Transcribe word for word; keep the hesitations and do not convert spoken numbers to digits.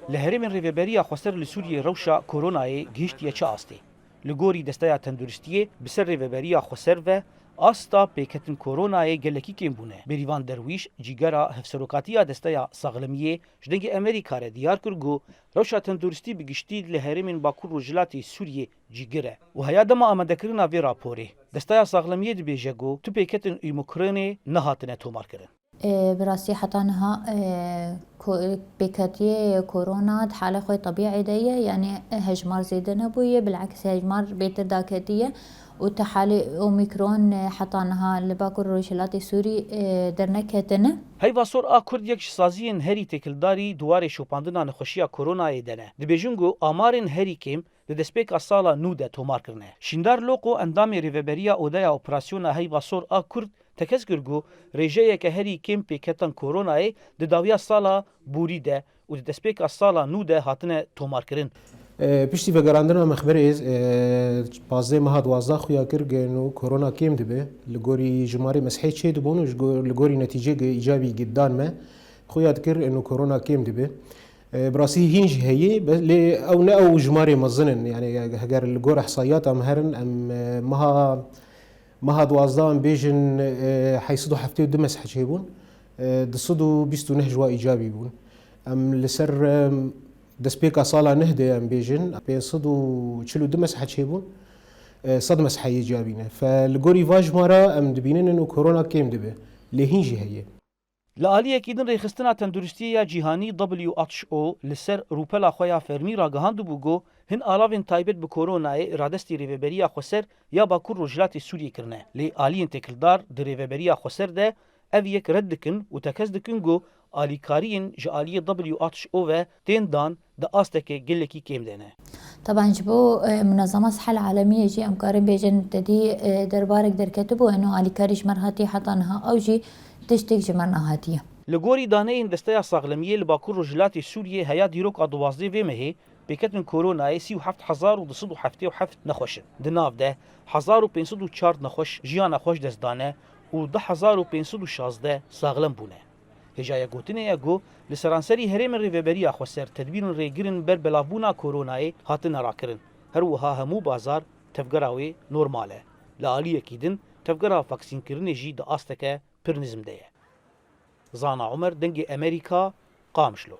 Li herêmên Rêveberiya Xweser li Sûriyê rewşa koronayê gihiştiye çi astê? Li gorî Desteya Tenduristiyê bi ser Rêveberiya Xweser ve asta pêketin koronayê gelekî kêm bûne. Bêrîvan Derwîş, cîgera Hevserokatiya Desteya Saxlemiyê, ji Dengê Amerîka re diyar kir ku rewşa tenduristî bi giştî li herêmên Bakur Rojhilatê Sûriyê cîgir e û heya dema amadekirina vê raporê, Desteya Saxlemiyê dibêje ku tu pêketin Omîkronê nehatine tomarkirin. Ê, bi rastî heta niha, ê, ko-, pêketiyê korona di halê xwe tebîî de ye, yanî hejmar zêde nebûye, bileks hejmar bêtir daketiye û ti halê Omîkron, ê, heta niha li Bakur Rojhilatê Sûrî, ê, derneketine. Heyva Sor a Kurd yek ji saziyên herî têkildarî di warê şopandina nexweşiya koronayê de ne. Dibêjin ku amarên herî kêm di destpêka sala nû de tomar kirine. Şîndar Loko, endamê Rêveberiya Odeya Operasyona Heyva Sor a Kurd, tekez kir ku rêjeyeke herî kêm pêketan koronayê di dawiya sala borî de û di destpêka sala nû de hatine tomarkirin. E, piştî vegerandina mexberê, e, pazdeh meha duwazdeh xuya kir ku eno korona kêm dibe. Li gorî jimarê mezhê çêdibûn û ji go-, li gorî netîcê ku îcabî gidan me, xuya dikir eno korona kêm dibe. E, bi rastî hîn jî heye, be-, lê ew ne ew jimarê mezin in. Yanî heger li gor ihsaiyata em herin, em, e, meha, meha duwazdeh em bêjin, e, heyt sed û heftê û du mezhê çêbûn, e, du sed û bîst û neh ji wa îcabî bûn. Em li ser, e, destpêka sala neh de em bêjin, pênc sed û çil û du mezhê çêbûn, e, sed mezhê îcabî ne. Fe li gorî va jimara em dibînin eno korona kêm dibe. Lê hîn jî heye. Li aliyekî din Rêxistina Tenduristiyê ya Cîhanî W H O li ser rûpela xwe ya fermî ragihandibû ku hin alavên taybet bi koronayê radestî Rêveberiya Xweser ya Bakur Rojhilatê Sûriyê kirine. Lê aliyên têkildar di Rêveberiya Xweser de ev yek red dikin û tekez dikin ku alîkariyên ji aliyê W H O ve tên dan di asteke gelekî kêm de ne. Taban ji bo, e, Munezema Sihel Alemiyê jî em karin bêjin te dî, e, derbarek derketibû, eno alîkarî ji me re hatiye heta niha ew jî tiştek ji me re nehatiye. Li gorî daneyên Desteya Saxlemiyê li Bakur Rojhilatê Sûriyê heya dîroka duwazdeh vê mehê pêketin koronayê sî û heft hezar û du sed û heftê û heft nexweş in. Di nav de hezar û pênc sed û çar nexweş jiyana xwe ji dest dane û du hezar û pênc sed û şazdeh saxlem bûne. Hêjayek gotinê ye ku li seranserî herêmên Rêveberiya Xweser tedbîrên rêgirên ber belavbûna koronayê hatine rakirin. Her wiha hemû bazar tevgera wê normal e. Li aliyekî din tevgera vaksînkirinê jî di asteke pir nizm de ye. Zana Omer, Dengê Amerîka, Qamişlo.